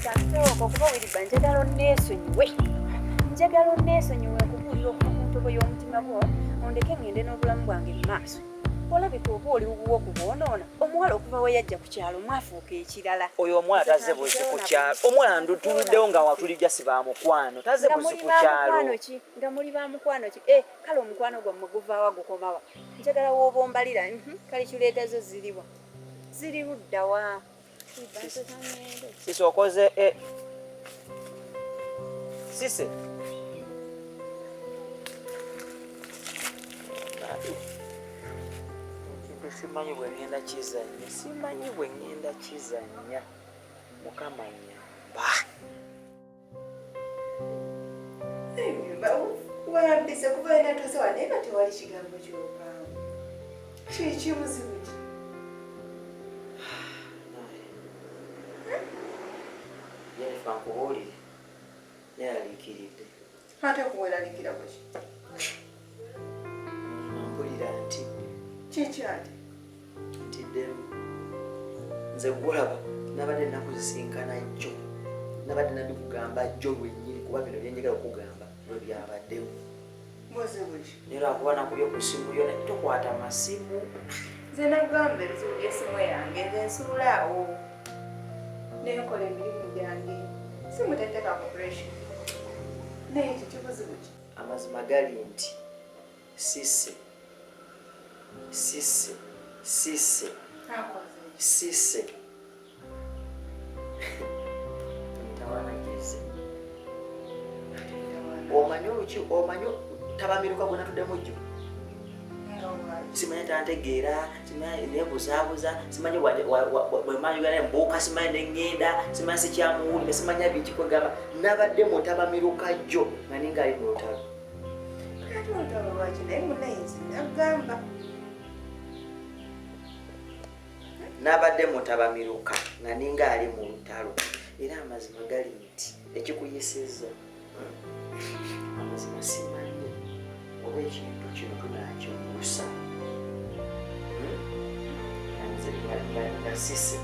Ntandikewo okuba Wiriba, njagala onneesonyiwe, njagala onneesonyiwe, nkubuulira okuva ku ntobo y'omutima gwo, ondeke ŋŋende n'obulamu bwange mu maaso. Olabika oba oli wuwo kubwonoona omuwala okuva we yajja ku kyalo mwafuuka ekirala. Oyo omuwala tazze buzi ku kyalo. Omuwala ndutuluddewo nga watulijja si ba mukwano, tazze buzi ku kyalo. Nga muli ba mukwano ki? Eh, kale omukwano gwammwe guvaawa gukomawa? Njagala w'oba ombalira. Kalikyuleeta zo ziriwa, ziri luddawa? Sisi okoze e Sise kintu simanyi bwe ngenda kizannya, simanyi bwe ngenda kizannya. Mukama nyamba. Wambise kuva enatuuse wano naye nga tewali kigambo kyopaamu. Kiki buzibu ki? Jennifer, nkubuulire, neraliikiridde. Ate kuweralikira kuki? Mpulira ntidde. Kiki ate? Ntiddemu. Nze gwolaba nabadde nakuzisinkana jjo, nabadde nabikugamba jjo lwennyini, kuba bino byenjagala okugamba lwe byabaddewo. Buzibu ki? Naye lwakuba nakubye ku ssimu yo naye tokwata masimu. Nze nagamba ebizibu by'essimu yange, nze nsuula awo nenkola emirimu gyange, simu teteeka ku pressure. Naye ekyo kibuzibu ki? Amazima gali nti Sise, Sise, Sise, Sise mitawaana gize. Omanyi oluki, omanyi tabamiruka gwe natuddemu jjo, simanyi tantegeera, simanyi nebuzaabuza, simanyi bwemanyi mbuuka, simanyi neŋŋenda, simanyi sikyamuwulira, simanya biki. Kwegamba nabadde mutabamiruka jjo nga ninga ali mu lutalo. Ate olutalo lwaki? Naye munaye nze nagamba nabadde mutabamiruka nga ninga ali mu lutalo. Era amazima gali nti ekikuyisizza, amazima simanyi oba ekintu kino tunakiggusa nze nga Sise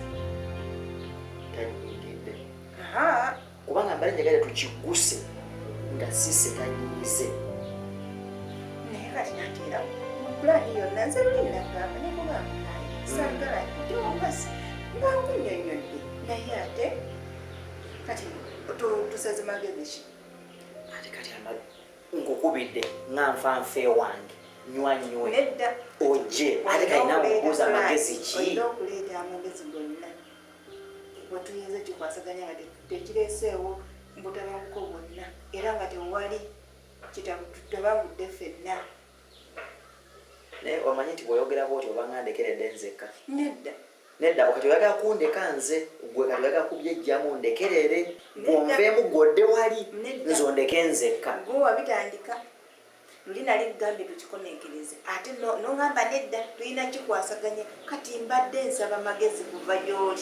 tanyingidde, kubanga mbale njagala tukigguse nga Sise tanyiize. Naye kati nateera mu pulaani yonna, nze luli nagamba nekugamba naye sagala gyobasi nga nkunnyonnyodde, naye ate kati tusaze magezi ki? Ate kati nkukubidde nga nfa nfe wange nywa nywe. Nedda. Ojje ate kalina kubuuza magezi ki? Olina okuleeta amagezi gonna wetuyinza kikwasaganya nga tekireeseewo butabanguko bwonna, era nga tewali kitabangudde ffenna. Naye omanyi nti bw'oyogera bwoti obanga ndekeredde nzekka. Nedda. Nedda, kati oyagala kundeka nze gwe, kati oyagala kubyejjamu ndekerere gwonveemu gwodde wali nze ondeke nzekka. Gwe wabitandika luli, nali kugambye tukikomenkereze, ate noŋamba nedda, tulina kikwasaganya. Kati mbadde nsaba magezi kuva gy'oli,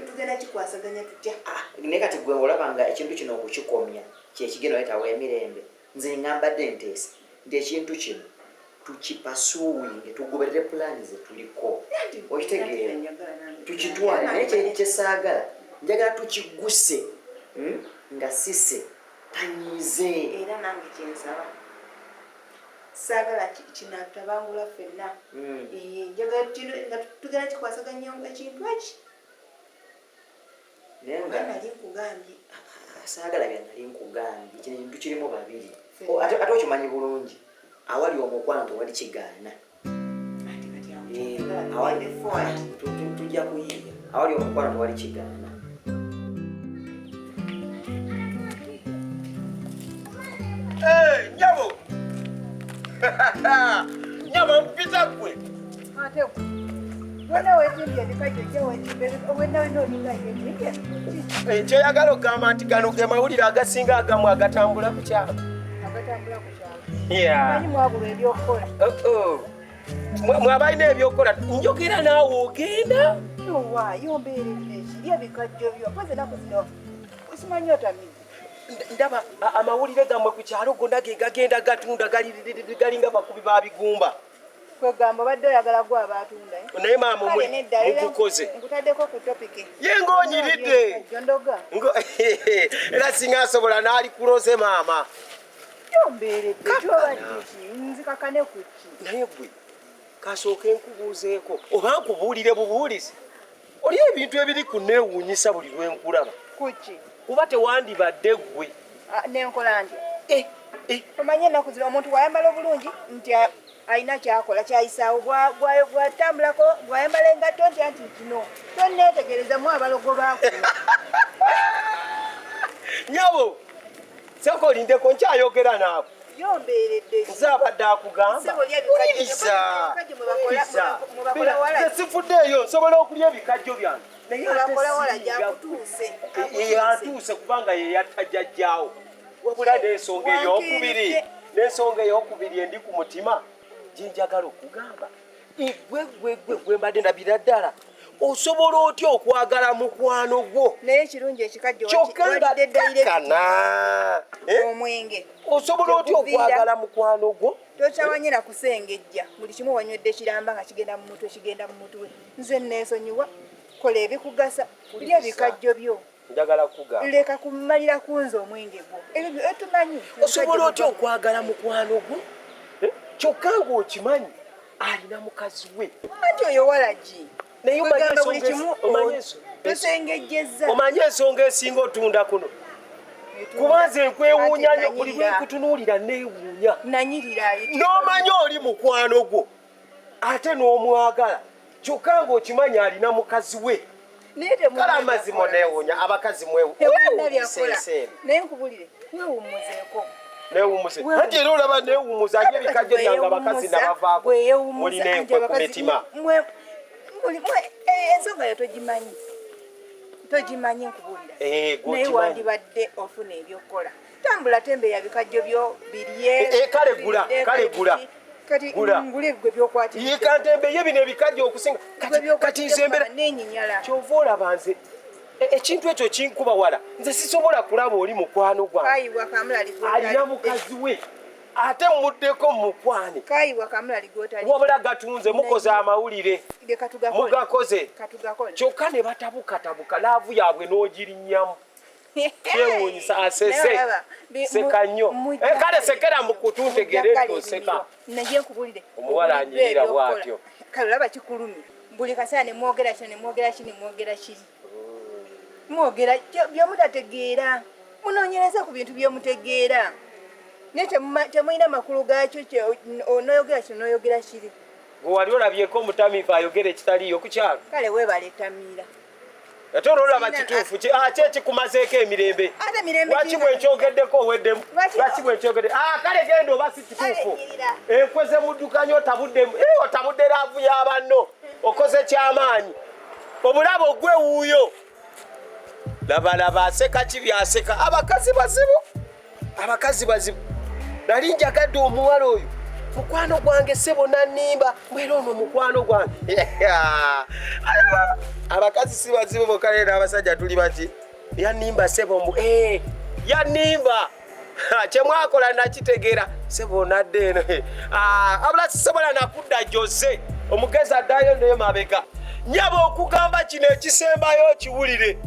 tugenda kikwasaganya tutya? Ah, naye kati gwe olaba nga ekintu kino okukikomya kyekigenda oletawo emirembe? Nze ngambadde nteesa nti ekintu kino tukipursuinge, tugoberere pulaani ze tuliko, okitegeera, tukitwale. Naye kyesaagala, njagala tukigguse nga Sise tanyiize. Era nange kyensaba, saagala kinatabangula ffenna. Njagala nga tugenda kikwasaganya ekintu eki. Naye nga nali nkugambye. Saagala bya nali nkugambye. Kino ekintu kirimu babiri, ate okimanyi bulungi, awali omukwano tewali kigaana. Tujja kuyiiya. Awali omukwano tewali kigaana. Nyabo, nyabo, mpita gwe. Ate wena wetimbye ebikajjo, ojja wetimba wena wena olinga yetimbye. Kyeyagala okugamba nti gano ge mawulire agasinga agamu agatambula ku kyalo. Agatambula ku kyalo. Manyi mwabulwa ebyokukola. Mwe abalina ebyokukola, njogera naawe ogenda. Owaayo mbeeredde ekiri ebikajjo byo mpozi enaku zino simanyi otamidde. Ndaba amawulire gammwe ku kyalo gonna ge gagenda gatunda, galinga bakubi ba bigumba. Kwegamba obadde oyagala gwe aba atunda, eh? Naye maama Kale nedda, era mugukoze. Nkutaddeko ku topiki. Ye ng'onyiridde. Jondoga. Era singa asobola n'alikuloze maama. Gyombeeredde, gy'obadde ki? Nzikakane ku ki? Naye gwe kasooke nkubuuzeeko oba nkubuulire bubuulizi. Oli ebintu ebiri ku neewuunyisa buli lwe nkulaba. Ku ki? Kuba tewandibadde ggwe. Nenkola ntya? Omanyi ennaku zino omuntu bw'ayambala obulungi nti alina ky'akola ky'ayisaawo, bw'atambulako, bw'ayambala engatto nti anti kino tonneetegereza mu abalogo baakuno. Nnyabo, sooka olindeko nkyayogera naawe. Yombeeredde. Nze abadde akugamba. Ssebo, lya ebikajjo. Wuliriza. Ebikajjo mwe bakola, Wuliriza. mwe bakola wala. Nze sifuddeeyo, nsobola okulya ebikajjo byange. Naye ate Mwe bakola wala, siriiga. gyakutuuse. Ye atuuse kubanga ye yatta jjajjaawo. Wabula n'ensonga ey'okubiri, n'ensonga ey'okubiri endi ku mutima gye njagala okugamba. Gwe, gwe, gwe, gwe mbadde ndabira ddala. Osobola otya okwagala mukwano gwo? Naye ekirungi ekikajjo Kyokka nga walidde direct. kakana. Omwenge. Osobola otya Tekuviira. okwagala mukwano gwo? Tokyawanye na kusengejja. Buli kimu wanywedde kiramba nga kigenda mu mutwe, kigenda mu mutwe. Nze neesonyiwa, kola ebikugasa, lya ebikajjo byo. Njagala kugamba. Leka kumalira ku nze omwenge gwo. Ebyo byo tumanyi. Osobola otya okwagala mukwano gwo? Kyokka ng'okimanyi alina mukazi we. Anti oyo walagi. Naye omanyi Kwegamba buli ensonga kimu tosengejjezza. Omanyi ensonga esinga otunda kuno. Kuba nze nkwewuunya nnyo, buli lwe nkutunuulira neewuunya. Nanyirira ayitibwa. N'omanyi oli mukwano gwo ate n'omwagala kyokka ng'okimanyi alina mukazi we. Naye temulina Kale amazima byakola. neewuunya, abakazi Temulina byakola. weewuunyisa. Naye nkubulire, weewummuzeeko. Neewummuze. Weewummuze. Anti era olaba neewummuza, ate ebikajjo byange abakazi nabavaako. Bweyewummuza, Mulina anti enkwe ku abakazi mitima. ensonga yo togimanyi. Togimanyi nkubuulira. Gwe Naye okimanyi. wandibadde ofuna ebyokukola. Tambula tembeeya bikajjo byo birye. Kale gula, birye, kale gula. biki. Kati Gula. ngule gwe by'okwatiridde. Ye kantembe ye bino ebikajjo okusinga. Gwe by'okwatiridde Kati nze embeera kuba neenyinyala. Ky'ova olaba nze ekintu ekyo kinkuba wala. Nze sisobola kulaba oli mukwano gwange. Kayibwa kamulali gw'otalidde. Alina mukazi we. Ate mmuddeko mukwane. Kayibwa kamulali gw'otalidde. Wabula gatunze mukoze amawulire. Leka tugakole. Mugakoze. Katugakole. Kyokka ne batabukatabuka laavu yaabwe n'ogirinnyamu. Kyewuunyisa asese. Naye olaba, Seka nnyo. Kale sekera mu kutu ntegeere mujja nti oseka. kale ebibiro. Naye nkubulire. Omuwala Obuliddwa anyirira ebyokukola. bw'atyo. Kale olaba kikulumye. Buli kaseera ne mwogera kino, ne mwogera kino, ne mwogera kiri. Mwogera byomutategeera. Munoonyereze ku bintu byomutegeera. Naye temulina makulu gaakyo, n'oyogera kino, n'oyogera kiri. Gwe wali olabyeko omutamiivu ayogera ekitaliiyo ku kyalo? Kale weebale tamiira. Ate olwo olaba Sirina- kituufu ki? Ki ekikumazeeko emirembe? Ate mirembe Lwaki ki? bwe nkyogeddeko oweddemu? Lwaki- Lwaki bwe nkyogedde? Kale genda oba si kituufu. Kale nnyirira. Enkweze muddukanya otabudde laavu ya banno. Okoze kyamaanyi. Obulabo gwe wuuyo. Laba, laba, aseka ki by'aseka. Abakazi bazibu. Abakazi bazibu. Nali njagadde omuwala oyo. Mukwano gwange ssebo nannimba, mbwera ono mukwano gwange. Abakazi si bazibu bokka leero n'abasajja tuli baki. Yannimba ssebo mbu, yannimba. Kye mwakola nakitegeera. Ssebo nadda eno. Abula sisobola nakudda Jose. Omugezi addayo n'emabega. Nnyabo okugamba kino ekisembayo okiwulire.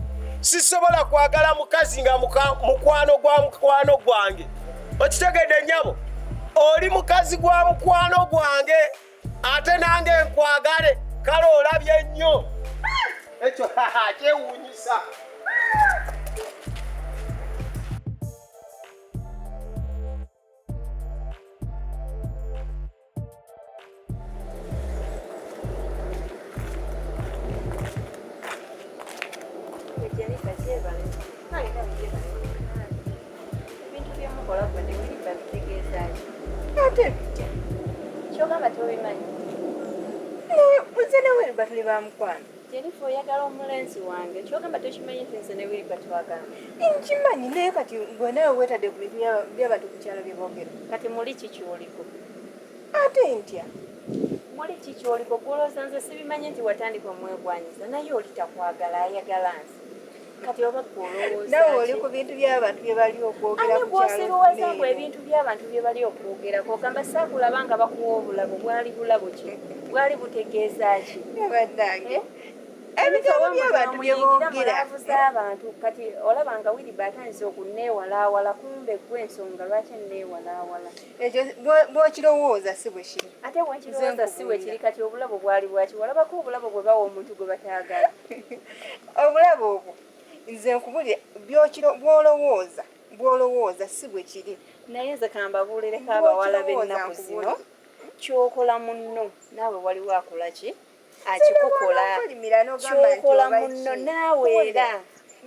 Sisobola kwagala mukazi nga mukwano gwa mukwano gwange. Okitegedde nnyabo? Oli mukazi gwa mukwano gwange ate nange nkwagale, kale olabye nnyo. Ekyo kyewuunyisa. Jennifer, kyebale. Kale nawe gyebale. Ebintu byemukola gwe ne Wilber bitegeeza ki? Ate bitya? Ky'ogamba tobimanyi. Naye nze ne Wilber tuli ba mukwano. Jennifer, oyagala omulenzi wange. Ky'ogamba tokimanyi nti nze ne Wilber twagala. Nkimanyi, naye kati gwe nawe weetadde ku bintu by'abantu ku kyalo bye boogera. Kati muli ki ky'oliko? Ate ntya? Muli ki ky'oliko? Gw'olowooza nze sibimanyi nti watandika omwegwanyiza, naye oli takwagala, ayagala nze. Kati oba gwe olowooza Nawe oli ki? ku bintu by'abantu bye bali okwogera Ate ku kyalo gw'osiruwaza mbu leero. ebintu by'abantu bye bali okwogerako, ogamba saakulaba nga bakuwa obulabo, bwali bulabo ki? Bwali butegeeza ki? Bannange, Eh? ebigambo by'abantu bye boogera. Mulaavu z'abantu. Kati olaba nga Wiriba atandise okunneewalaawala, kumbe ggwe ensonga lwaki nneewalaawala. Ekyo bw'okirowooza si bwe kiri. Ate bwenkirowooza Nze si bwe kiri. nkubuulira. Kati obulabo bwali bwaki? Walabako obulabo bwe bawa omuntu gwe bataagala? Obulabo obwo nze nkubulira, bw'olowooza bw'olowooza si bwe kiri. Naye nze kambabuulireko abawala b'ennaku zino, kyokola munno naawe waliwo akola ki akikukola. Okolimira n'ogamba nti Kyokola oba munno ki. naawe era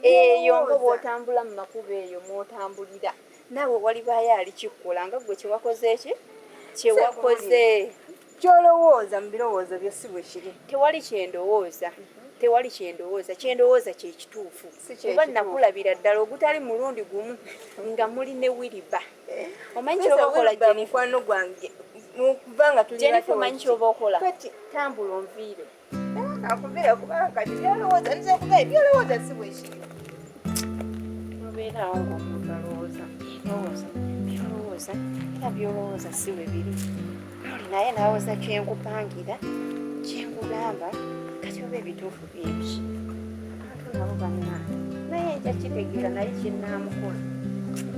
eyo nga bw'otambula mu makubo eyo mw'otambulira, naawe walibaayo alikikukola nga ggwe kyewakoze eki kyewakoze. Kyolowooza mu birowoozo byo si bwe kiri. Tewali kyendowooza, tewali kyendowooza, kyendowooza kyekituufu. Si kye Kuba kituufu. nakulabira ddala ogutali mulundi gumu nga muli ne Wiriba. Omanyi kyoba okola, Wilbur Jennifer? Mukwano gwange kubanga tuli Jennifer, bato omanyi ki. kyoba okola? Kati Tambula onviire. Akuvira kubanga kati byolowooza, nze kugaye byolowooza si bwe kiri. Obeeraawo ng'omuntu alowooza, lowooza byolowooza, era byolowooza si bwe biri. Oli naye n'awoza kyenkupangira, kyenkugamba. Kati oba ebituufu byebiki? Abantu nabo bannange, naye nja kitegeera, naye kyenaamukola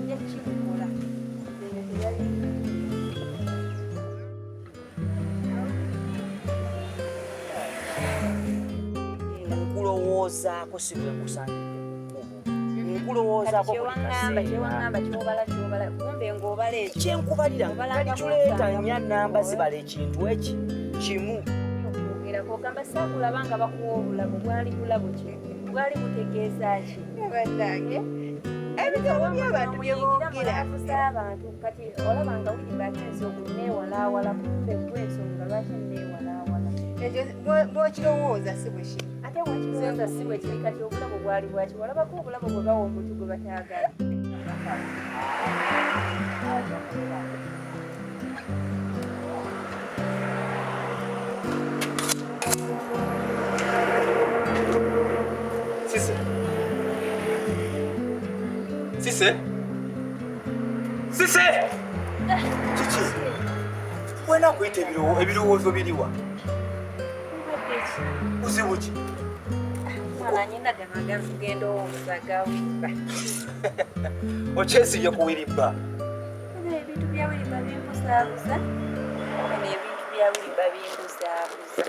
nja kimukola. Bino teyali. Nkulowoozaako si bwe nkusangidde ku kkubo, nkulowoozaako buli Kyewaŋŋamba, kaseera. Kyewaŋŋamba kyobala, kyobala, kumbe ng'obala ekyo. Kyenkubalira Obalanga kalikuleeta kunsanga nnya mu namba kkubo. zibala ekintu eki kimu. Okwogerako ogamba saakulaba nga bakuwa obulabo, bwali bulabo ki? Bwali butegeeza ki? Bannange, ebigambo by'abantu bye boogera. Mulaavu z'abantu. Kati olaba nga Wiriba atandise okunneewalaawala, kumbe gwe ensonga lwaki nneewalaawala. Ekyo bw'okirowooza si bwe kiri. Ate bwekirowooza si bwe kiri. Kati obulabo bwali bwaki? Walabako obulabo bwe bawa omuntu gwe bataagala? Sise. Sise. Sise. Kiki? Wena kuyita ebirowoozo biriwa? Buzibu ki? Mwana nyina gano agenda owooza ga Wiriba. Okyesibye ku Wiriba. Bino ebintu bya Wiriba bimbuzaabuza. Bino ebintu bya Wiriba bimbuzaabuza.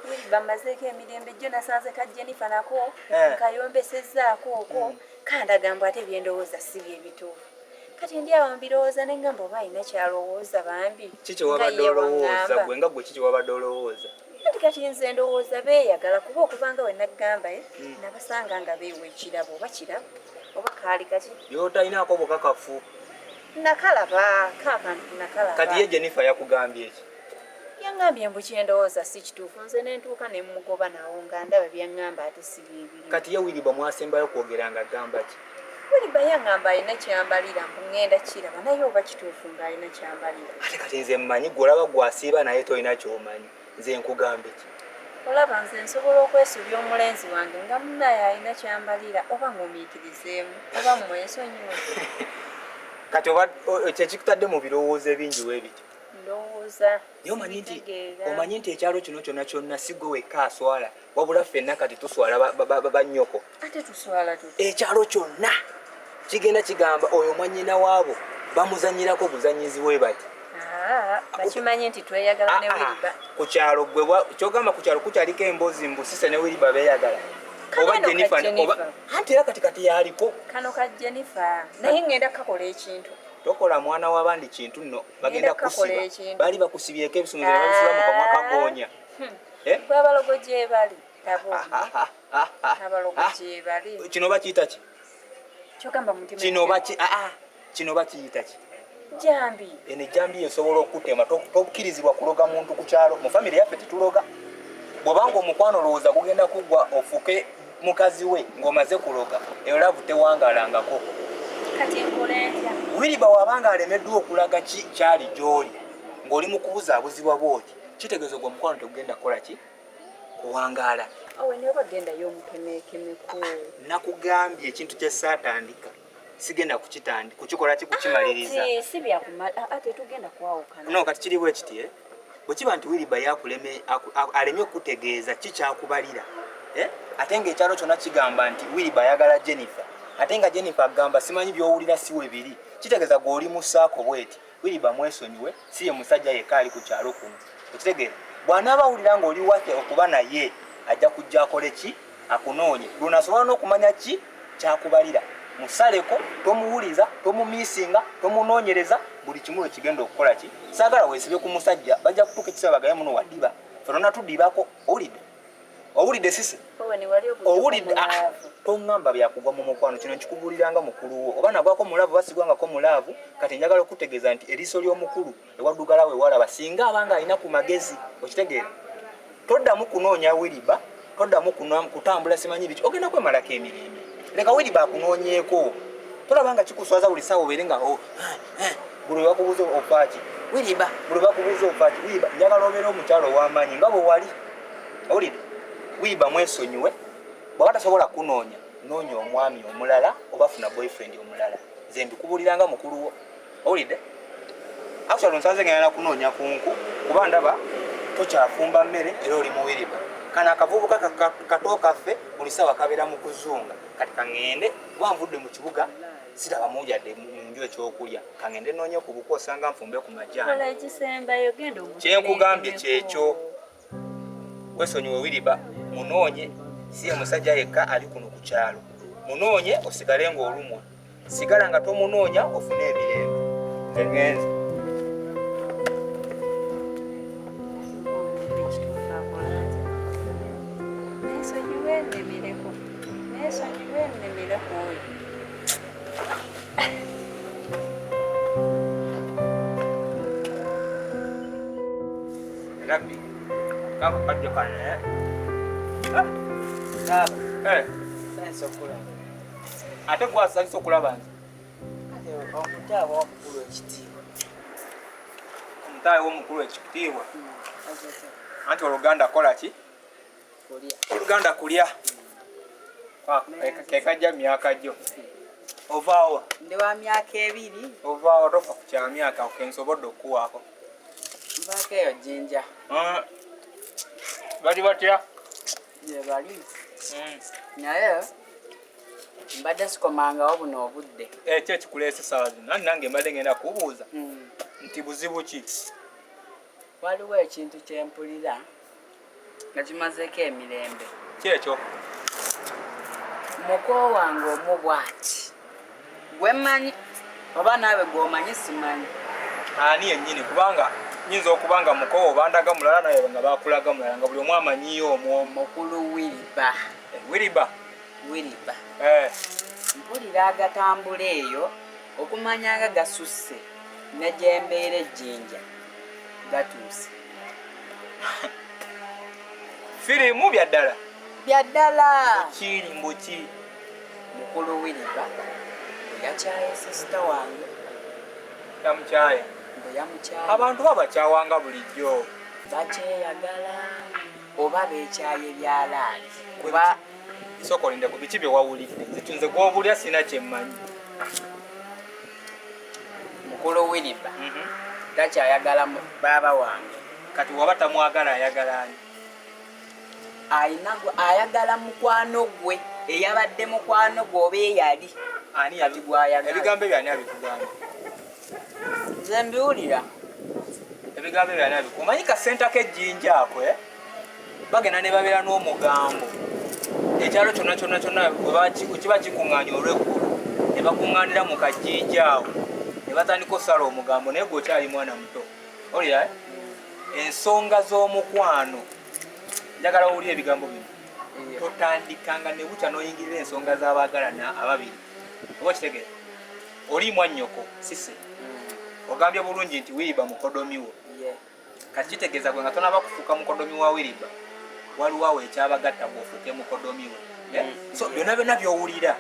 Wiriba mmazeeko emirembe jjo, nasanze ka Jennifer nako nkayombesezzaako okwo kandagamba, ate byendowooza si bye bituufu. Kati ndi awo mbirowooza ne ngamba oba alina kyalowooza bambi. Kiki wabadde Nga ye olowooza waŋŋamba. gwe nga gwe kiki wabadde olowooza? Anti kati nze ndowooza beeyagala, kuba okubanga we naggamba nabasanga nga beewa ekirabo, oba kirabo oba kaali kaki. By'otalinaako bukakafu. Nakalaba kaakantu, nakalaba. Kati ye Jennifer yakugambye eki? Yaŋŋambye mbu kyendowooza si kituufu, nze ne ntuuka ne mugoba nawo nga ndaba byaŋŋamba ate si byebirimu. Kati ye Wiriba mwasembayo kwogera nga agamba ki? Wiriba yaŋŋamba alina kyambalira, mbu ŋŋenda kiraba, naye oba kituufu ng'alina kyambalira. Ate kati nze mmanyi gwe olaba gwasiiba naye tolina ky'omanyi. Nze nkugambye ki? Olaba nze nsobola okwesubya omulenzi wange nga munnaye alina kyambalira, oba ŋumiikirizeemu oba mmwesonyiwe. Kati oba kyekikutadde mu birowoozo ebingi weebityo. Ndowooza. Naye omanyi nti sibitegeera. Omanyi nti ekyalo kino kyonna kyonna si gwe wekka aswala, wabula ffenna kati tuswala bannyoko. Ate tuswala tuti? Ekyalo kyonna kigenda kigamba oyo mwannyina waabo bamuzanyirako buzanyizi we bati. Ah, bakimanyi nti tweyagala ne Ah, ah, Wiriba. Ku kyalo gwe kyogamba ku kyalo kukyaliko emboozi mbu Sise ne Wiriba beeyagala? Kano Oba eno ka Jennifer Jennifer. oba anti era kati kati yaliko. Kano ka Jennifer, naye ŋŋenda kakola ekintu. Tokola mwana w'abandi kintu nno, bagenda Ngenda kukakola kusiba. ekintu. Baali bakusibyeko ebisumuzo ne babisula mu kamwa kagoonya. Eh? Gwe abalogo gye bali abo, abalogo gye bali. Kino bakiyita ki? Kyogamba mutima. Kino baki ah, ah, kino bakiyita ki? Jambi. Eno ejjambiya esobola okutema. Tokkirizibwa kuloga muntu ku kyalo. Mu famire yaffe tetuloga. Bw'obanga omukwano olowooza gugenda kuggwa ofuke mukazi we ng'omaze kuloga, eyo love tewangalangako. Kati nkole ntya? Wiriba wabanga alemeddwa okulaga ki kyali gy'oli ng'oli mu kubuzaabuzibwa bw'oti, kitegeeza ogwo omukwano tegugenda kukola ki, kuwangaala. Owe naye oba gendayo omukemeekemeko. Nakugambye ekintu kye saatandika sigenda kukitandi kukikola ki kukimaliriza. Anti si byakumala ate tetugenda kwawukana. No kati kiri bwe kiti eh? Bwe kiba nti Wiliba yakuleme alemye okukutegeeza ki kyakubalira eh? Ate ng'ekyalo kyonna kigamba nti Wiliba ayagala Jennifer, ate nga Jennifer agamba simanyi by'owulira si we biri, kitegeeza gwe oli mu saako bweti. Wiliba mwesonyiwe, si ye musajja yekka ali ku kyalo kuno, okitegeera? Bw'anaaba awulira ng'oli waffe okuba naye ajja kujja akole ki? Akunoonye. Lw'onaasobola n'okumanya ki ky'akubalira. Musaleko, tomuwuliza, tomumiisinga, tomunoonyereza, buli kimu lwe kigenda okukola ki? Saagala weesibe ku musajja, bajja kutuuka ekiseera bagaye muno wadiba. Ffe tonatudibako, owulidde? Owulidde sisi? Owulidde? Ah, toŋŋamba bya kugwa mu mukwano, kino nkikubuulira nga mukulu wo. Oba nagwako mu laavu oba sigwangako mu laavu, kati njagala okukutegeeza nti eriiso ly'omukulu ewaddugala we walaba singa aba ng'alina ku magezi, okitegeera? Toddamu kunoonya Wiliba, toddamu kutambula simanyi biki, ogenda kwemalako emirembe. Leka Wiliba akunoonyeeko. Tolaba nga kikuswaza buli ssaawa obeere nga oh, eh, eh, buli lwe bakubuuza ofa ki? Wiliba, buli lwe bakubuuza ofa ki? Wiliba, njagala obeere omukyala ow'amaanyi nga bwe wali. Owulidde? Wiliba mwesonyiwe, bw'aba tasobola kukunoonya, noonya omwami omulala oba funa boyfriend omulala. Nze mbikubuulira nga mukulu wo. Owulidde? Actually nsanze ngenda na kunoonya ku nku kuba ndaba tokyafumba mmere era oli muwiriba. Kano akavubuka kato kaffe buli ssaawa kabeera mu kuzunga. Kati kaŋŋende kuba nvudde mu kibuga sirabamu yadde mu nju ekyokulya. Kaŋŋende nnoonye ku buku osanga nfumbe ku majaani. Kola ekisembayo genda Kye nkugambye kyekyo. Wesonyiwe Wiliba, munoonye, si ye musajja yekka ali kuno ku kyalo. Munoonye osigale ng'olumwa. Sigala nga tomunoonya ofune emirembe. Nze ngenze. Nesonyiwe nnemereko. Nesonyiwe nnemereko oyo. Rabbi, kako kajja kano eh? Ah, eh. Sanyusa okulaba. Ate gwasanyusa okulaba nze. Omutaawe w'omukulu ekitiibwa. Omutaawe w'omukulu ekitiibwa. Anti oluganda kola ki? Oluganda kulya. Kekajja myaka gyo. Ovaawa? Ndi wa myaka 2. Ovaawa tofa ku kya myaka kensobodde okukuwaako. Nvaako eyo Jinja. Bali batya? Gye bali. Naye mbadde sikomangawo buno obudde. Ki ekikuleese ssaawa zino? Anti nange mbadde ngenda kubuuza nti buzibu ki? Waliwo ekintu kye mpulira nga kimazeeko emirembe. Ki ekyo? Muko wange omu bw'ati gwe mmanyi oba naawe gw'omanyi simanyi. Ani yennyini? Kubanga nyinza okuba nga muko obandaga mulala naye nga bakulaga mulala nga buli omu amanyiyo omwomu. Mukulu Wiliba. Wiliba? Wiliba. Mpulira agatambula eyo okumanya nga gasusse ne gye mbeera ejjinja gatuuse. Firimu bya ddala? Bya ddala. Mbuki mbuki? Mukulu Wiliba yakyaye sisita wange. Yamukyaye? Mbu yamukyaye. Abantu babakyawanga bulijjo. Bakyeyagala oba beekyaye byalaali. Kuba sooka olinde ku biki bye wawulidde. Nze nze gw'obulya sirina kye mmanyi. Mukulu Wiliba takyayagala baaba wange. Kati waba tamwagala ayagala ani? Ayina ayagala mukwano gwe eyabadde mukwano gwe oba eyali. Ani kati gw'ayagala? Ebigambo ebyo ani abikugamba? Nze mbiwulira. Ebigambo ebyo ani abikugamba? Omanyi kasenta k'ejjinja ako, eh? Bagenda ne babeera n'omugambo. Ekyalo kyonna kyonna kyonna bwe kiba kikuŋŋaanya olw'eggulo ne bakuŋŋaanira mu kajjinja awo ne batandika osala omugambo, naye gwe okyali mwana muto. Owulira, eh? Ensonga z'omukwano njagala owulire ebigambo bino. Totandikanga ne bukya n'oyingirira ensonga z'abaagalana ababiri. Oba okitegeera? Oli mwannyoko sise. Ogambye bulungi nti Wiliba mukodomi wo. Kati kitegeeza gwe nga tonaba kufuuka mukodomi wa Wiliba, waliwo awo ekyabagatta gw'ofuuke mukodomi we. So byonna byonna by'owulira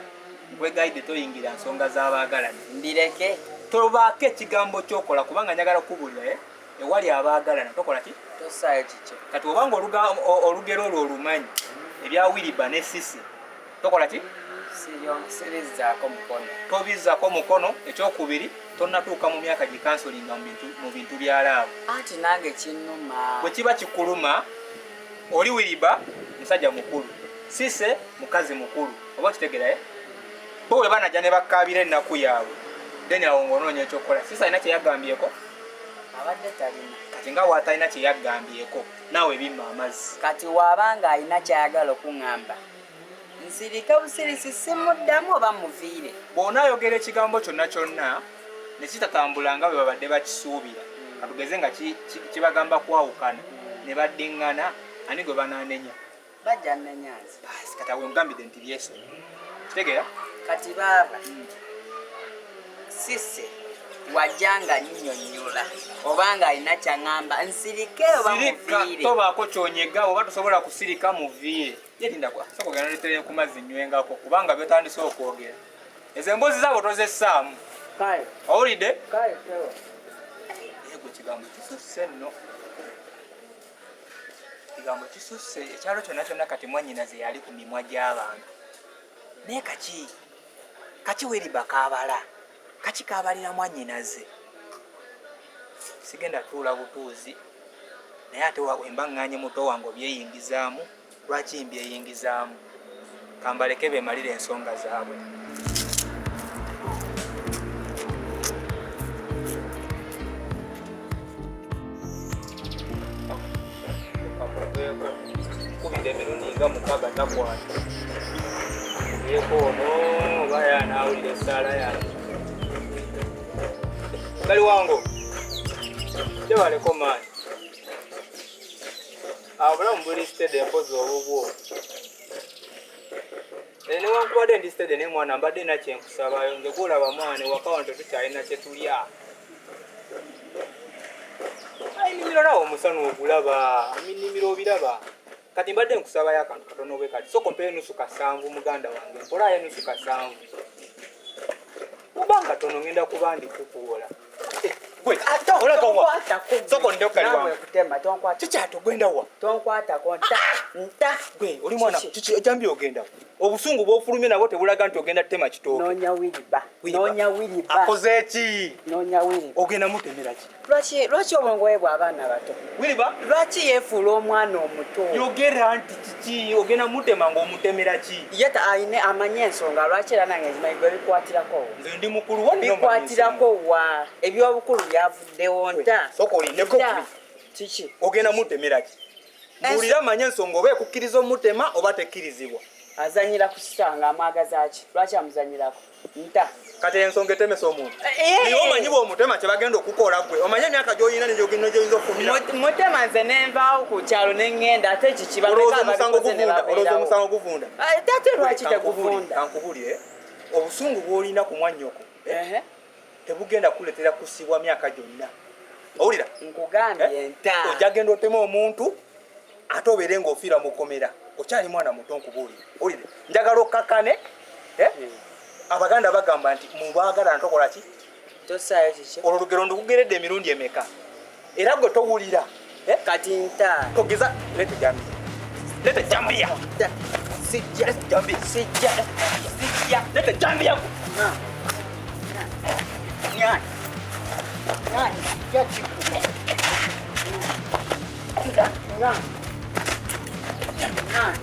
nkwegayidde toyingira nsonga z'abaagalana. Mbireke. Tobaako ekigambo ky'okola kubanga njagala kukubuulira, ewali abaagalana tokola ki? Tosaayo kikyo. Kati obanga olugero olwo olumanyi, Ebya Wiliba ne Sisi tokola ki? Sirizzaako mukono. Tobizzaako mukono. Ekyokubiri, tonnatuuka mu myaka gikansolinga mu bintu bya laavu. Anti nange kinnuma. Bwe kiba kikuluma, oli Wiliba musajja mukulu, Sise mukazi mukulu, oba okitegeera eh? Bo bwe banajja ne bakkaabira ennaku yaabwe, then awo ng'onoonya ekyokukola. Sise alina kye yagambyeko? Abadde talina. Kati nga bw'atalina kye yagambyeko, naawe bimma amazzi. Kati waaba ng'alina ky'ayagala okuŋŋamba, nsirike busirisi simuddamu oba muviire? Bw'onaayogera ekigambo kyonna kyonna ne kitatambula nga bwe babadde bakisuubira, katugeze nga kibagamba kwawukana ne baddiŋŋana, ani gwe banaanenya? Bajja nnenya nze. Baasi, kati awo ngambidde nti byesonyiwe. Kitegeera? Kati baaba, Sise wajja nga nnyonnyola oba ng'alina ky'aŋŋamba nsirike oba Sirika, muviire? tobaako ky'onyega, oba tosobola kusirika muviire. Ye linda kwa, sooka ogenda oleetereyo ku mazzi nywengako kubanga by'otandise okwogera. Ezo emboozi zaabwe tozessaamu. Kale. Owulidde? Kale, ssebo. Naye gwe ekigambo kisusse nno. Ekigambo kisusse, ekyalo kyonna kyonna kati mwannyinaze yali ku mimwa gy'abantu. Naye kaki, kaki Weriba kaabala? Kaki kaabalira mwannyinaze? Sigenda tuula butuuzi, naye ate wemba ŋŋaanye muto wange obyeyingizaamu, lwaki mbyeyingizaamu? Kambaleke beemalire ensonga zaabwe. Kubira emirundi nga 6 takwata. Yeeko ono oba yanaawulira essaala yange. Gali wango. Gyebaleko maanyi. Obulamu buli steady mpozi obubwo. Newankubadde ndi steady naye mwana mbadde nina kye nkusabayo. Nze gw'olaba mwana ewaka wano tetukyalina kye tulya. Ennimiro naawe omusana ogulaba, ennimiro obiraba. Kati mbadde nkusabayo akantu katono bwe kati. Sooka ompeyo nusu kasanvu muganda wange, mpolaayo nusu kasanvu. Kuba katono ngenda kuba ndi kukuwola. Gwe, olaga wa? Sooka ondeko kali wange. Kiki ate ogenda wa? Tonkwatako, nta, nta. Gwe, oli mwana, kiki ejambi ogenda wa? Obusungu bw'ofulumye nabwo tebulaga nti ogenda ttema kitooke. Noonya Wiliba. Wiliba. Noonya Wiliba. Akoze ki? Noonya Wiliba. Ogenda mutemera ki? Lwaki, lwaki obwongo bwe bwa abaana bato? Wiliba? Lwaki yeefuula omwana omuto? Yogera nti kiki? Ogenda mutema ng'omutemera ki? Ye ayine amanyi ensonga lwaki era nange nzimanyi gwe bikwatirako wa? Nze ndi mukulu wo nnyo mmanyi Bikwatirako ensonga. wa? Eby'obukulu byavuddewo nta. Sooka olindeko Nta. kuli. Kiki? Ogenda mutemera ki? Mbuulira manye ensonga oba ekukkiriza omutema oba tekkirizibwa. Azannyira ku kitange amwagaza ki? Lwaki amuzannyirako? Nta. Kati ensonga etemesa omuntu. Naye omanyi bw'omutema kye bagenda okukola ggwe. Omanyi emyaka gy'olina ne gy'oyinza okufumira. Mutema nze ne nvaawo ku kyalo ne ŋŋenda ate kiki bameka Olowooza omusango ababikoze ne guvunda? Olowooza babeerawo? omusango guvunda? Ate lwaki teguvunda? Kankubuulire, obusungu bw'olina ku mwannyoko, tebugenda kukuleetera kusibwa myaka gyonna. Owulira? Nkugambye nta. Ojja genda oteme omuntu ate obeere ng'ofiira mu kkomera. Okyali mwana muto nkubuulire. Owulire? Njagala okkakkane. Abaganda bagamba nti mubaagala ntokola ki? Tosaayo kiki? Olwo olugero ndukugeredde emirundi emeka? Era gwe towulira. Kati nta. Togeza, leeta ejjambiya. Leeta ejjambiya. Nta. Sijja. Leeta ejjambiya. Sijja. Sijja. Leeta ejjambiya. Nyani. Nyani. Sijja kikuba. Nta. Nyani. Nyani.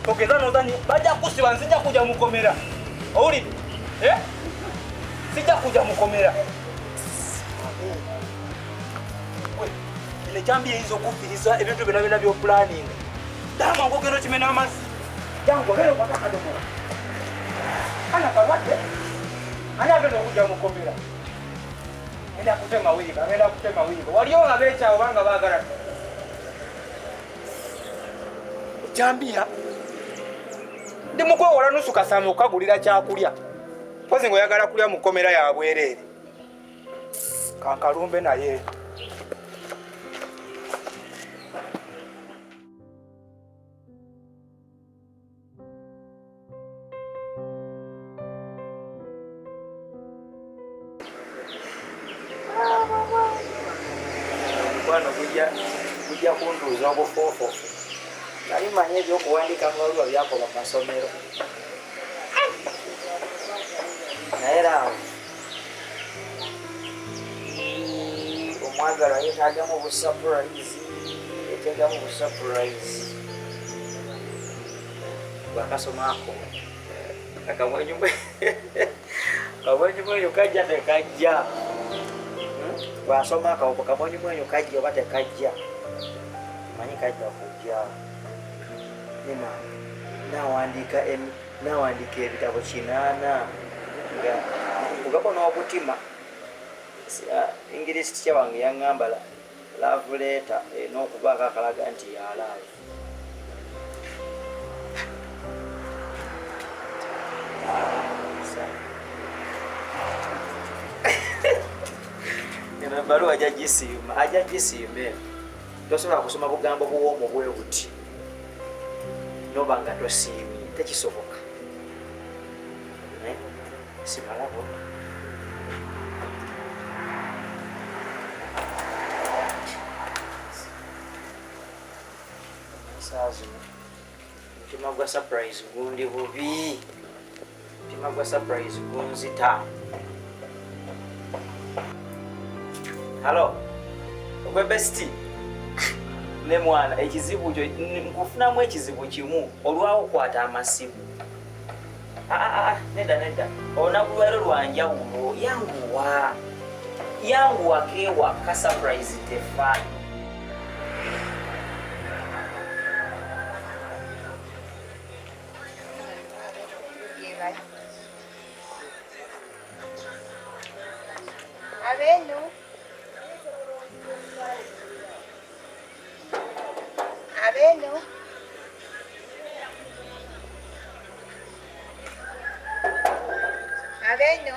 Togeza n'ozannya, bajja kusiba, nzija kujja mukomera. Owulidde? Sijja kujja mukomera. Eno ejjambiya eyinza okufiiriza ebintu byonna byonna by'opulaninga. Ddala mangu ogenda okimena amazzi. Jangu ogenda okwata akadomola. Kana kalwadde. Ani agenda okujja mukomera? Ngenda kutema wiiba, ngenda kutema wiiba. Waliyo abeekyawo banga baagala. Ejjambiya. Ndi mukwewola nusu kasanvu okukagulira kyakulya. Mpozi ng'oyagala kulya mu kkomera ya bwereere. Kankalumbe naye. Bujja kuntuuza obufoofofu. Nali mmanyi ebyokuwandiika mu baluwa byakola mu masomero. Naye era awo omwagalwa yeetaagamu obusapurayizi, yeetegamu obusapurayizi. Bwakasoma ako akamwenyumwenyu kajja tekajja. Bwasoma akawuko kamwenyumwenyu kajja oba tekajja, manyi kajja kujja. Nima nawandiika ebitabo 8 nga nkugako n'obutima. English teacher wange yaŋŋamba love letter n'okubaako akalaga nti ya love. Eno ebbaluwa ajja gisiima, ajja gisiima eno. Tosobola kusoma bugambo buwoomu bwe buti noba nga tosiimye, tekisoboka. Simalabo. Saa zino omutima gwa surprise gundi bubi, omutima gwa surprise gunzita. Halo, ogwe bestie ne mwana, ekizibu kyo nkufunamu ekizibu kimu, olwawo kwata amasimu. Nedda nedda, olunaku lwaleero lwa njawulo. Yanguwa, yanguwa kewaka, surprise tefa. Abenu. Abenu. Abenu.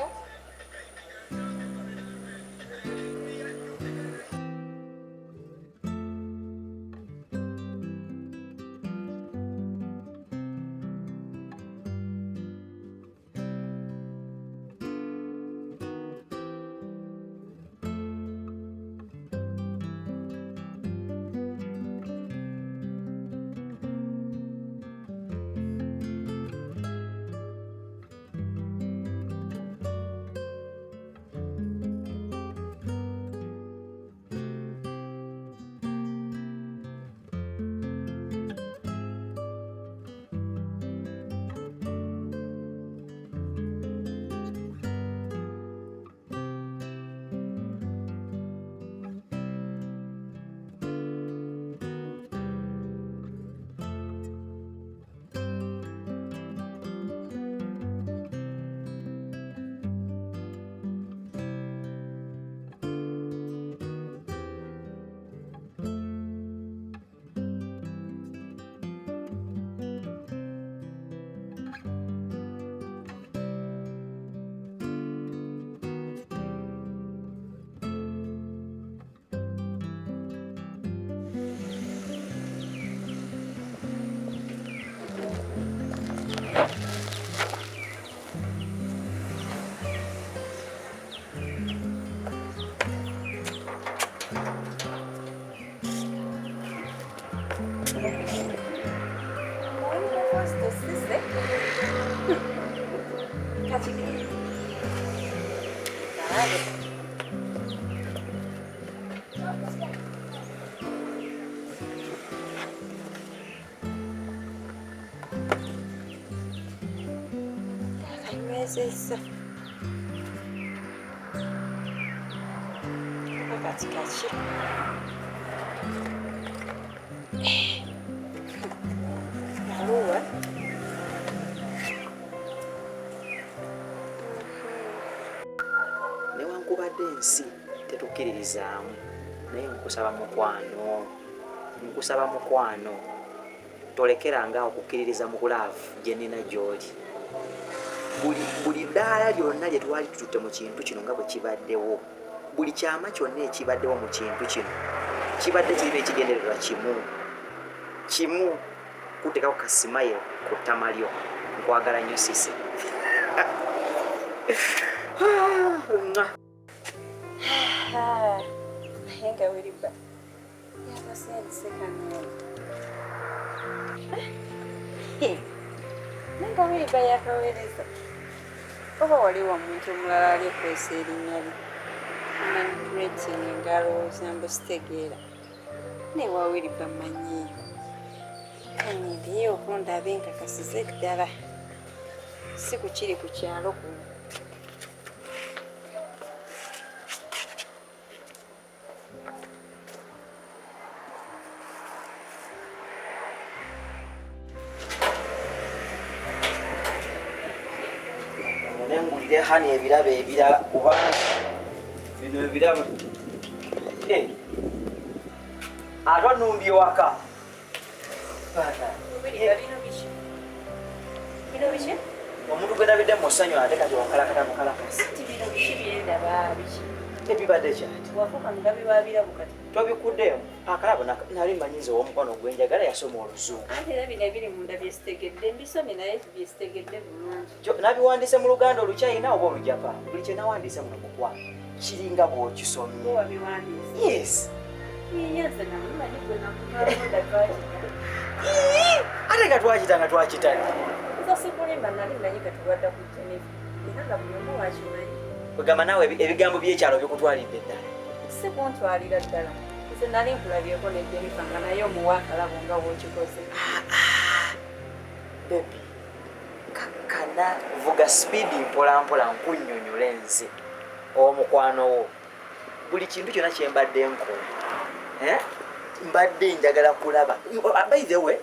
Kati baluwa newankubadde ensi tetukkiririzaamu, naye nkusaba mukwano, nkusaba mukwano, tolekeranga okukkiririza mu laavu gye nnina gy'oli. Buli ddaala lyonna lye twali tututte mu kintu kino nga bwe kibaddewo, buli kyama kyonna ekibaddewo mu kintu kino kibadde kirina ekigendererwa kimu kimu, kuteekako kasimaye ku ttama lyo. Nkwagala nnyo Sisi. Naye nga Wiriba, Yakasendise kano. Naye nga Wiliba yakaweereza. Oba waliwo omuntu omulala ali okwesa erinnya lye. Manipulating ng'alowooza mbu sitegeera. Naye wa Wiliba mmanyiiyo. Kanyendeyo okundabe nkakasize ddala. Si ku kiri ku kyalo kuno. Nengulire hani ebirabo ebirala kubanga bino ebirabo eh, ate onumbye waka. Omuntu gwe ndabidde mu ssanyu ate kati wakalakata bukalakasi. Ebibadde kyati tobikuddeemu akalabo. Nali manyi nze ow'omukwano gwe njagala yasoma oluzungu. Anti era bino ebiri munda byesitegedde mbisomye, naye byesitegedde bulungi. Nabiwandiise mu Luganda, Oluchina oba Olujapani. Buli kye nawandiise muno mukwano kiringa bw'okisomye. Bo wabiwandiise? Yes. Yiye, nze namumanyi gwe nakumalonda twakita. Ate nga twakita nga twakitali. Nze sikulimba, nali manyi kati wadda ku Jennifer, era nga buli omu wakimanyi. Kwegamba naawe ebigambo by'ekyalo bikutwalidde ddala. Si kuntwalira ddala, nze nali nkulabyeko ne Jennifer nga naye omuwa akalabo nga w'okikoze. Baby, kakkana, vuga speed mpolampola, nkunnyonnyola nze omukwano wo. Buli kintu kyonna kye mbadde nkola, eh? Mbadde njagala kulaba. By the way,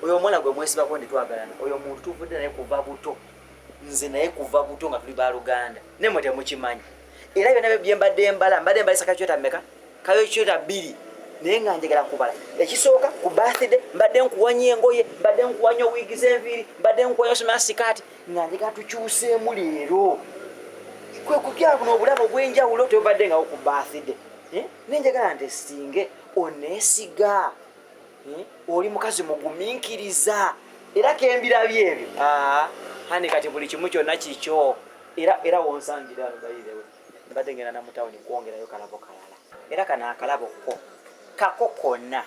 oyo omwana gwe mwesibako ndi twagalana, oyo omuntu tuvudde naye kuva buto, nze naye kuva buto nga tuli baluganda, nemwe temukimanyi. Era byonna bye mbadde mbala, mbadde mbalisa kakyota mmeka? Kayokyota bbiri, naye nga njagala kubala. Ekisooka, ku birthday mbadde nkuwanya engoye, mbadde nkuwanya owiigi z'enviiri, mbadde nkuwanya osomera sikaati, nga njagala tukyuseemu leero kwe kutya buno obulabo obw'enjawulo tebubadde ngawo ku birthday. Eh? Nenjagala ntestinge oneesiga. Eh? Oli mukazi mugumiikiriza, era kembirabye ebyo. Ah, honey, kati buli kimu kyonna kikyo. Era wonsangira wano, by the way, mbadde ngenda na mutawuni kwongerayo kalabo kalala, era kano akalabo ko kako konna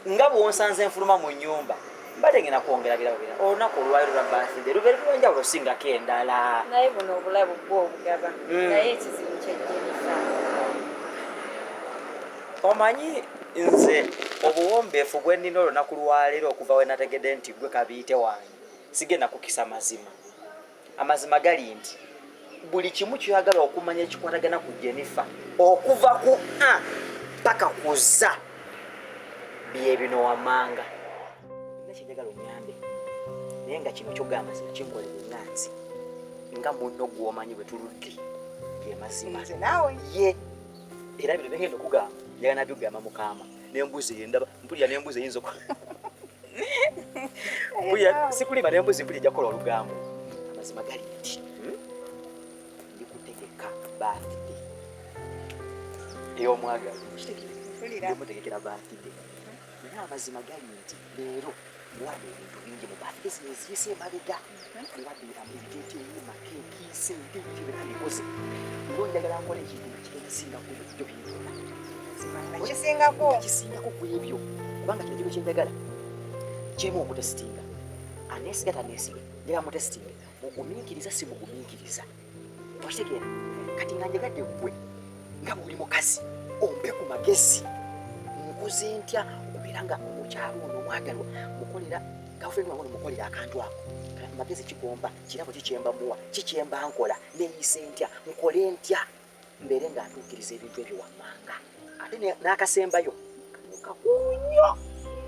nga bwonsanze nfuluma mu nyumba, mbadde ngenda kwongera birabo birala. Olunaku olwaliro lwa birthday lubeere lwenjawulo osingako endala. Naye buno obulabo bwo obugaba, naye ekizibu kya Jennifer. Omanyi nze obuwombeefu bwe nnina olunaku lwaleero, okuva we nategedde nti gwe kabiite wange, sigenda kukisa mazima. Amazima gali nti buli kimu kyoyagala okumanya ekikwatagana ku Jennifer, okuva ku a paka ku za, bye bino wammanga. Nina kyenjagala onyambe, naye nga kino kyogamba amazima kinkolera enganzi nga munno gw'omanyi bwe tuludde, ge mazima. Nze naawe? Ye, era bino byengenda okugamba njagala nabigamba mukama n'embuzi endaba mpulira n'embuzi eyinza mpulira sikulima n'embuzi mpulira ejja kukola olugambo. Amazima gali nti, ndi kutegeka birthday ey'omwagala. Mpulira. Ndimutegekera birthday, naye amazima gali nti leero muwadde ebintu bingi mu birthday zino eziyise emabega, muwadde ebiteeteeyi, makeeki, sente, ebintu byonna mbikoze. Leero njagala nkola ekintu nga kigenda singako ebyo byenkola. Nga kisingako? Kisingako ku ebyo, kubanga kino kino kyenjagala kirimu okutestinga aneesiga taneesiga. Njagala mutestinge mugumiikiriza si mugumiikiriza, okitegeera? Kati nga njagadde ggwe nga bwoli mukazi ompe ku magezi, nkoze ntya okubeera nga omukyalo ono omwagalwa mukolera girlfriend wange ono, mukolera akantu ako? Magezi kigomba kirabo kikyemba muwa kikyemba nkola neeyise ntya, nkole ntya mbeere nga ntuukiriza ebintu ebyo wammanga? Ate n'akasembayo kano kakulu nnyo.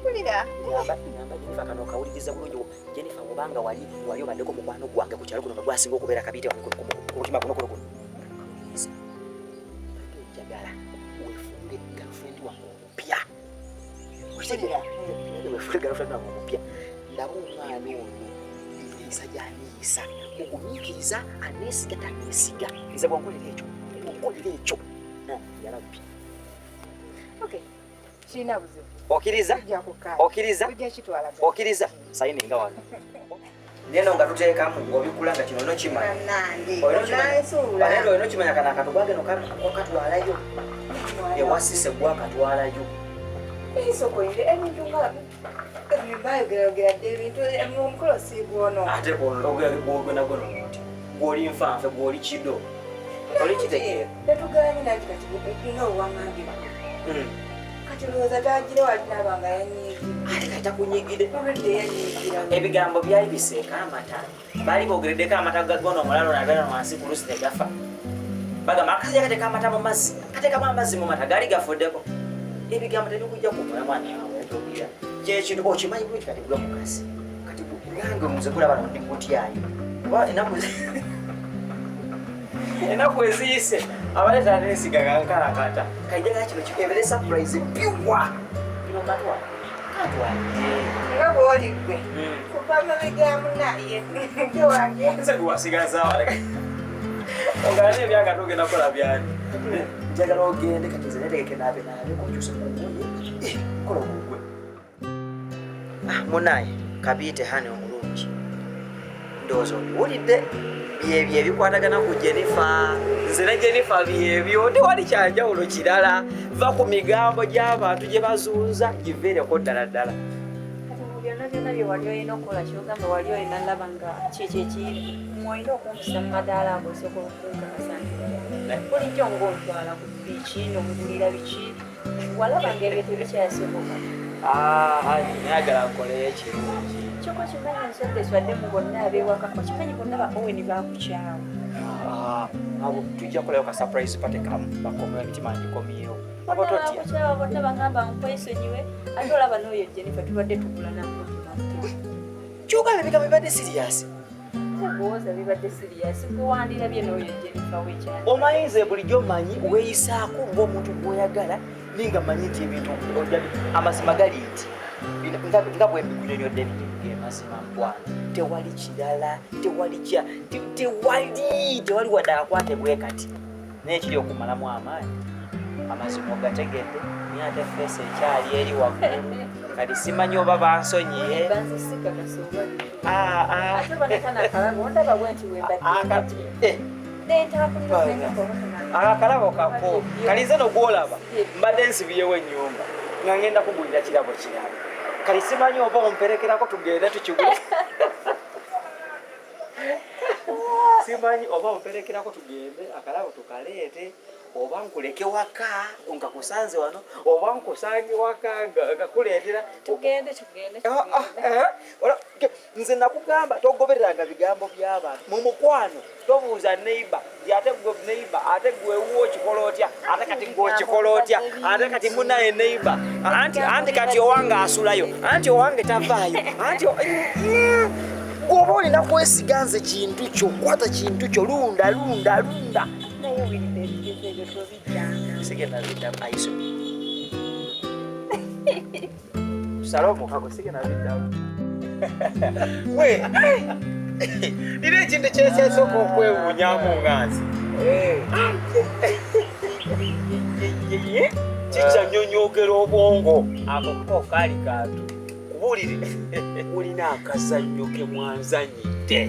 Mpulira. Ngamba Jennifer, kano kawuliriza bulungi. Jennifer, obanga wali obaddeko mukwano gwange ku kyalo kuno nga gwasinga okubeera kabiite wange ku mutima guno kuno kuno, kawuliriza. Mbadde njagala weefuule girlfriend wange omupya. Okitegeera? Weefuule girlfriend wange omupya, ndaba omwana ono enneeyisa gy'aneeyisa, mugumiikiriza, aneesiga taneesiga. Nze bwonkolera ekyo, bwonkolera ekyo, yarabbi. Okay, kirina buzibu. Okkiriza? Tujja kukkaanya. Okkiriza? Tujja kitwala. Okkiriza sayininga wano neno nga tuteekamu ng'obikula nga kino nokimanya. Bannange, onansuula. Olina okimanya kano akatu gwageno okatwalayo ewasise, gwakatwalayo. Naye sooka oyinde ebintu nga bayogerayogera dda ebintu omukolo siigwono. Ate gwogonagona oti gwoli nfanfe gwoli kido oli kitegeera. Tetuganye nanti kati nga owaŋŋambye. Kati olowooza tagira wali naaba nga yanyiigidde. Ate kati takunyigidde. Olwedde yanyiigira. Ebigambo byali biseeka amata. Baali boogereddeko amata gagona omulalo nagana wansi ku lusi ne gafa. Bagamba akasajja kateeka amata mu mazzi, kateekamu amazzi mu mata gaali gafuddeko. Ebigambo tebikujja ku mulamwa nawe kyekintu okimanyi bulungi kati gwe mukazi. Kati nange nze kulaba ndi kutyayo. Kuba ennaku eziyise abaleeta nensiga gankalakata. Kajjagala kino kikebere surprise piwa. Bino katwale. Katwale. Nga bw'oli ggwe. Kuva mabega ya munnaye nte wange. Nze gwe wasigazaawo. Ogane ebyanga togenda kukola byani. Njagala ogende kati nze netegeke naabe naabe nkyuse ku ngoye. Kola ogugwe. Munaye kabiite hani omulungi. Ndowooza obiwulidde byebyo ebikwatagana ku Jennifer. Nze ne Jennifer byebyo tewali kyanjawulo kirala. Va ku migambo gy'abantu gye bazunza giveereko ddala ddala. Kati mu byonna byonna bye wali olina okukola kyogamba wali olina laba nga kyekyo ekiri mwolina okumpisa mu madaala ago osobola okunkakasa nti bulijjo ng'ontwala ku biki n'omugulira biki walaba ng'ebyo tebikyasoboka. Nayagala nkoleyo ekirungi. Kyokka okimanyi nswadde swadde mu bonna ab'ewaka okimanyi bonna ba Owen baakukyawa. Abo tujja kukolayo ka surprise party kamu bakomewo emitima ngikomyewo. Abo Bonna totya. baakukyawa bonna bagamba nkwesonyiwe ate olaba n'oyo Jennifer tubadde tugula namutima. Kyogamba ebigambo bibadde serious. Tegowooza bibadde serious gwe wandirabye n'oyo Jennifer w'ekyalo. Omanyi nze bulijjo mmanyi weeyisaako ng'omuntu gw'oyagala naye nga mmanyi nti ebintu amazima gali nti nga bwe mbikunyonyodde ge mazima mukwano. Tewali kirala, tewali kya tewali tewali wadde akwate bwe kati. Naye kiri okumalamu amaanyi amazima ogategedde naye ate feesi ekyali eri waggulu. Kati simanyi oba bansonyiye. Banze sikakasa oba biki. Ate bonekana akalabo ondaba bwe nti bwe mbadde. Akalabo kako kalize nogwolaba mbadde nsibiyewo ennyumba nga ngenda kugulira kirabo kirala. Kali simanyi oba omperekerako tugende tukigule. Simanyi oba omperekerako tugende akalabo tukaleete oba nkuleke waka nkakusanze wano oba nkusange waka ngakuleetera. Tugende tugende. Nze nakugamba togobereranga bigambo by'abantu mu mukwano tobuuza neighbor ate gwe neighbor ate gwe wuwo okikola otya ate kati gwe okikola otya ate kati munaye neighbor anti kati owange asulayo anti owange tavaayo anti gwoba olina kwesiga nze kintu kyo kwata kintu kyo lunda lunda lunda. Naye wiridde ebigezo ebyo tobiddanga. Sigenda biddamu aiso. Tusale omukago sigenda biddamu. We nina ekintu kyekyasooka okwewuunyamu nga nze. Kikyanyonyoogera obwongo. Ako ko kaali kantu. Kubuulire mulina akazannyo ke mwanzannyidde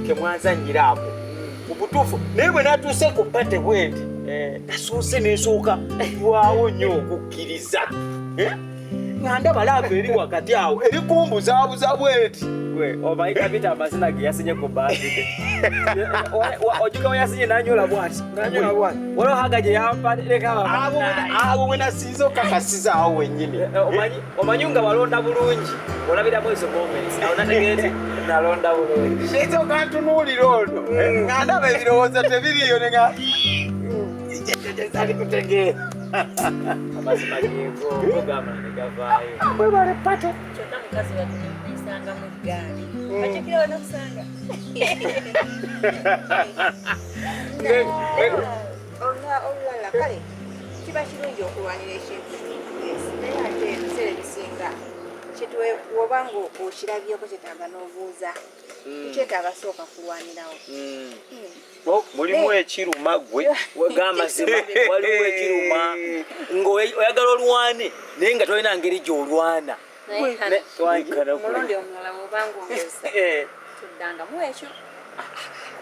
ke mwanzannyira ako mu butuufu naye bwe natuuse ku pate bwe nti nasoose nensooka lwawo nnyo okukkiriza nga ndaba laavu eri wakati awo eri kumbuzaabuza bweti. Omanyi Kabita amazina ge yasinye ku birthday. Ojuka we yasinye nanyola bwati. Nanyola bwati. Waliwo haga gye yampa leka abo bwe nasinze okakasiza awo wennyini. Omanyi nga walonda bulungi olabiramu ezo moments. Awo nategeera nti nalonda bulungi. Ekyo kantunuulira ono nga ndaba ebirowoozo tebiriiyo ne nga ali kutegeera. Amazima geego gogamba ne gavaayo. Mwebale pate. Kyokka mukazi wattu nemuyisangamu eggaali. Ojjukira wanakusanga. Olulala kale kiba kirungi okulwanira ekintu naye ate ebiseera ebisinga woba ng'okirabyeko kyetaaga n'obuuza tekyetaaga sooka kulwanirawo. Mulimu ekiruma gwe gamazima waliwo ekiruma ng'oyagala olwane naye nga tolina ngeri gy'olwana. Omulundi omulala bw'obanga ongeza tuddangamu ekyo.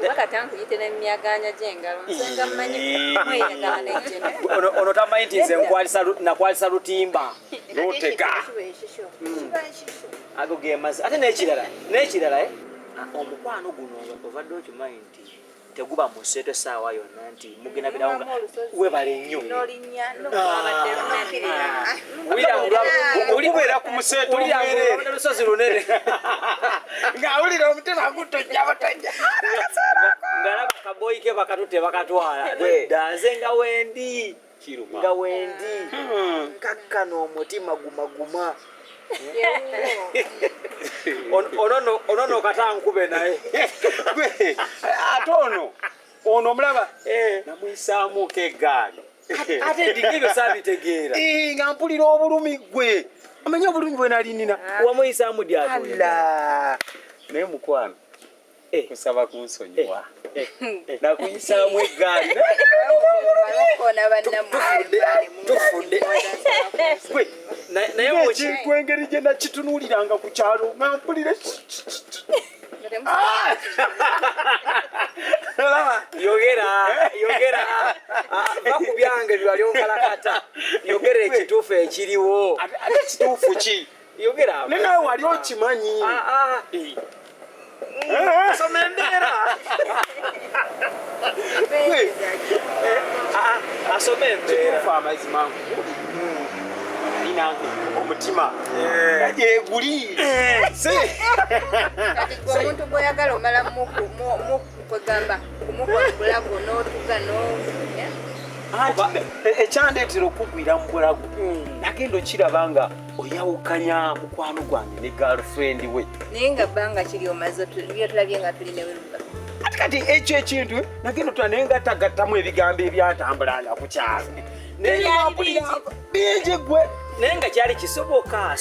Kuba kata nkuyite n'emyagaanya gy'engalo nsenga mmanyi mweyagala ne Jennifer. Ono tamanyi nti nze nakwalisa lutimba. Notega. Kiba ekikyo. Kiba ekikyo. Ago ge mazzi. Ate n'ekirala, n'ekirala eh? Omukwano guno obadde okimanyi nti teguba museeto essaawa yonna nti mugenda birawo nga webale nnyo. N'olinnya n'okwabadde lunene. Okubeera ku museeto omwereere. Lusozi lunene. Ng'awulira omutima gutojja butojja. Ng'alaba kaboyi ke bakatutte bakatwala. Nedda nze nga wendi. Kiruma. Nga wendi. Kakkana omutima guma guma. Ono no kata nkube naye. Ate ono ono omulaba namuyisaamuko eggaali. Ate ndinga ebyo saabitegeera. Nga mpulira obulumi gwe. Omanyi obulumi bwe nali nina. Wamuyisaamu ddi ate? Ala. Naye mukwano. Kusaba kunsonyiwa. Nakuyisaamu eggaali. Tufudde. Naye ekintu engeri gye nakitunuuliranga ku kyalo nga mpulira yogera yogera va ku byange byali onkalakata yogera ekituufu ekiriwo. Ate ekituufu ki? Yogera. Naye nawe wali okimanyi. Soma embeera. Asoma embeera. Kituufu amazima nkubuulire. Omutima gyeguli. Kati gwe omuntu gw'oyagala omala kwegamba kumukola bulago n'otuga Ekyandeetera okugwira mu bulago nagenda okiraba nga oyawukanya mukwano gwange ne girlfriend we. Naye nga bbanga kiri omaze byotulabye nga tuli ne Wilba. Ate kati ekyo ekintu nagenda otula naye nga tagattamu ebigambo ebyatambulanga ku kyalo. Bingi gwe. Naye nga kyali kisoboka.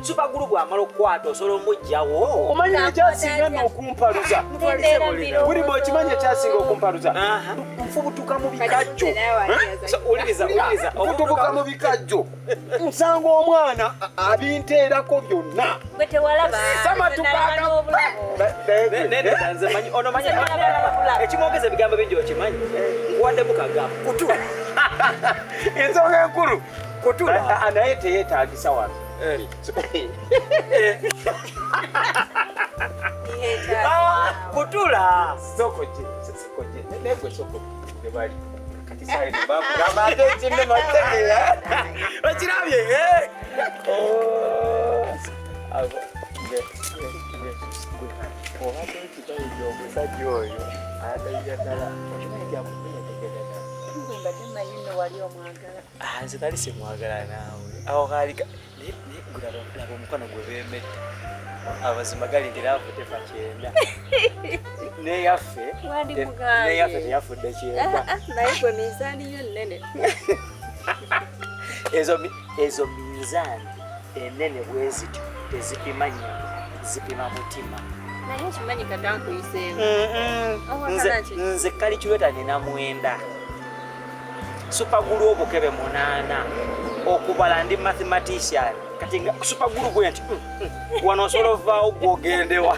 Supagulu bw'amala okukwata osobola omuggyawo. Omanyi ekyasinga nno okumpaluza. Buli bw'okimanyi ekyasinga okumpaluza. Nfubutuka mu bikajjo. Wuliriza, wuliriza. Nfubutuka mu bikajjo. Nsanga omwana abinteerako byonna. Gwe tewalaba. Nenda nze manyi ono manyi ekimwogeza ebigambo bingi okimanyi. Nkuwaddemu kagamba. Kutula. Ensonga enkulu. Kutula. Naye teyeetaagisa wano. Kutula. Soko gye. Naye gwe soko gye bali. Kati saayi ne bakugamba ate ekinne bategeera. Okirabye? Obadde okimanyi nti omusajja oyo ayagalira ddala okimanyi nti akukuyategeera. Mbadde mmanyi nno wali omwagala. Nze nali simwagala naawe. Awo kaali laba omukono gwe beemetta. Amazima gali nti laavu tefa kyenda. Neyaffe teyafudde kyenda. Naye gwe minzaani yo nnene. Ezo minzaani ennene bwe zityo tezipima nnyama, zipima mutima. Naye okimanyi kata nkuyiseemu. Nze kalikyuleta nina 9. Supagulu obukebe 8. Okubala ndi mathematician. Kati nga supagulu gwe nti wano osobola ovaawo gw'ogendewa.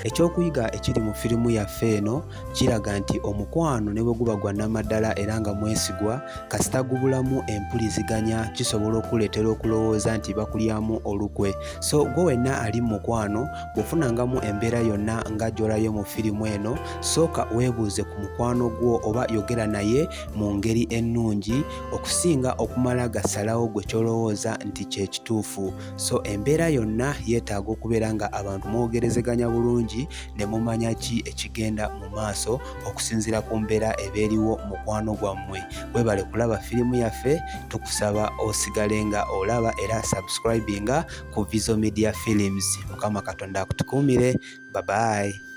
Ekyokuyiga ekiri mu firimu yaffe eno kiraga nti omukwano ne bwe guba gwa nnamaddala era nga mwesigwa, kasita gubulamu empuliziganya kisobola okuleetera okulowooza nti bakulyamu olukwe. So gwe wenna ali mu mukwano bw'ofunangamu embeera yonna nga gy'olabye mu firimu eno, sooka weebuuze ku mukwano gwo oba yogera naye mu ngeri ennungi okusinga okumala gasalawo gwe ky'olowooza nti kye kituufu. So embeera yonna yeetaaga okubeera nga abantu mwogerezeganya bulungi ne mumanya ki ekigenda mu maaso okusinziira ku mbeera eba eriwo mukwano gwammwe. Weebale kulaba firimu yaffe, tukusaba osigale nga olaba era subscribinga ku Vizo Media Films. Mukama Katonda akutukuumire. Bye bye.